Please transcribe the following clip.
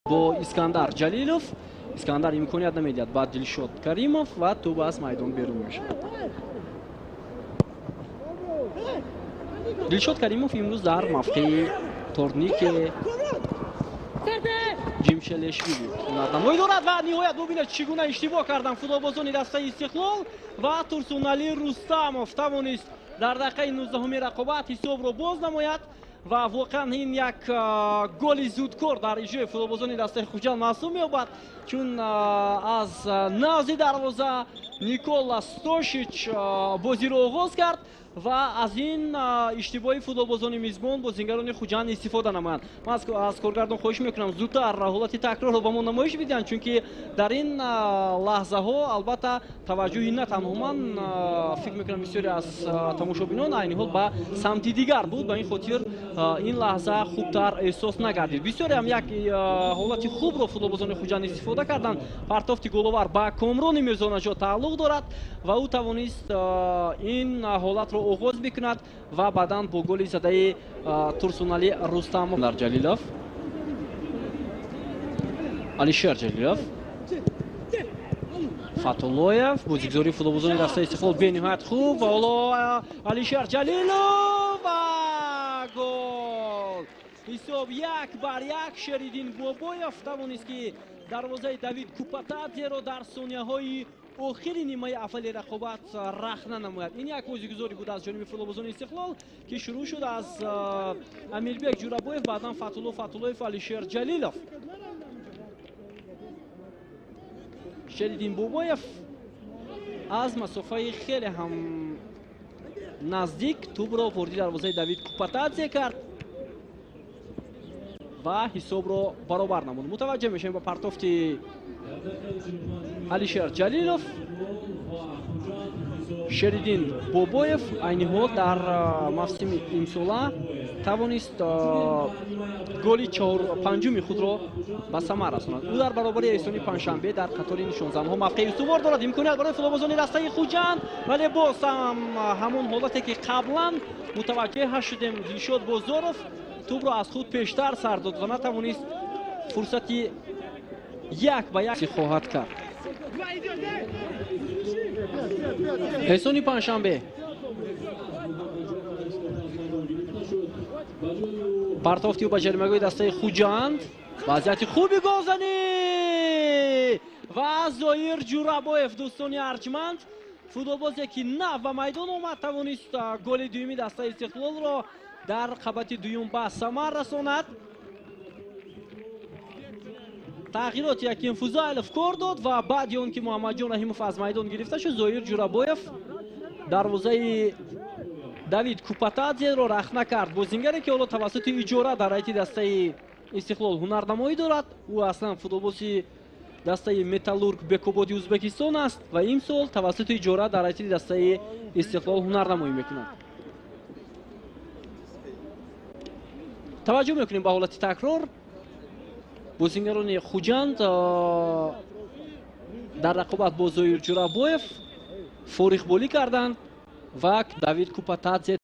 Бо Искандар Ҷалилов. Искандар имконият намедиҳад ба Дилшод Каримов ва тӯб аз майдон берун мешавад. Дилшод Каримов имрӯз дар мавқеи торнике Ҷимшелешвили ҳунарнамоӣ дорад ва ниҳоят бубинед, чӣ гуна иштибоҳ карданд футболбозони дастаи Истиқлол ва Турсуналӣ Рустамов тавонист дар дақиқаи 19-уми рақобат ҳисобро боз намояд ва воқеан ин як голи зудкор дар иҷрои футболбозони дастаи Хуҷанд маҳсуб меёбад, чун аз назди дарвоза Никола Стошич бозиро оғоз кард ва аз ин иштибоҳи футболбозони мизбон бозингарони Хуҷанд истифода намоянд. Ман аз коргардон хоҳиш мекунам, зудтар ҳолати такрорро ба мо намоиш бидиҳанд, чунки дар ин лаҳзаҳо албатта таваҷҷӯҳи на танҳо ман, фикр мекунам, бисёре аз тамошобинон айни ҳол ба самти дигар буд, ба ин хотир ин лаҳза хубтар эҳсос нагардид. Бисёре ҳам як ҳолати хубро футболбозони Хуҷанд истифода карданд. Партофти головар ба Комрони Мирзонаҷот тааллуқ дорад ва ӯ тавонист ин ҳолатро оғоз бикунад ва баъдан бо голи задаи Турсуналӣ Рустамов. Ҷалилов, Алишер Ҷалилов, Фатуллоев, бозигузории футболбозони дастаи Истиқлол бениҳоят хуб ва ҳоло Алишер Ҷалилов ва гол! Ҳисоб 1-1. Шериддин Бобоев тавонист, ки дарвозаи Давид Купатадзеро дар сонияҳои охири нимаи аввали рақобат рахна намояд. Ин як бозигузорӣ буд аз ҷониби футболбозони Истиқлол, ки шурӯъ шуд аз Амирбек Ҷурабоев, баъдан Фатулло Фатуллоев, Алишер Ҷалилов. Шериддин Бобоев аз масофаи хеле ҳам наздик тӯбро вориди дарвозаи Давид Купатадзе кард ва ҳисобро баробар намуд. Мутаваҷҷеҳ мешавем ба партофти Алишер Ҷалилов. Шериддин Бобоев айни ҳол дар мавсими имсола тавонист голи панҷуми худро ба самар расонад. Ӯ дар баробари Эҳсони Панҷшанбе дар қатори нишонзанҳо мавқеи устувор дорад. Имконият барои футболбозони дастаи Хуҷанд, вале боз ҳам ҳамон ҳолате, ки қаблан мутаваҷҷеҳ шудем, Дилшод Бозоров тӯбро аз худ пештар сар дод ва натавонист фурсати 1-1 хоҳад кард. Эҳсони Панҷшанбе партофти ӯ ба ҷаримагоҳи дастаи Хуҷанд. Вазъияти хуби голзанӣ ва Зоир Ҷурабоев, дӯстони арҷманд, футболбозе, ки нав ба майдон омад, тавонист голи дуюми дастаи Истиқлолро дар қабати дуюм ба самар расонад. Тағйироти Яким Фузайлов кор дод ва баъди он ки Муҳаммадҷон Раҳимов аз майдон гирифта шуд, Зоир Ҷурабоев дарвозаи Давид Купатадзеро рахна кард. Бозингаре, ки ҳоло тавассути иҷора дар ҳайати дастаи Истиқлол ҳунарнамоӣ дорад. Ӯ аслан футболбози дастаи Металлург Бекободи Ӯзбекистон аст ва имсол тавассути иҷора дар ҳайати дастаи Истиқлол ҳунарнамоӣ мекунад. Таваҷҷӯҳ мекунем ба ҳолати такрор. Бозингарони Хуҷанд дар рақобат бо Зоир Ҷурабоев фориғболӣ карданд ва Давид Купатадзе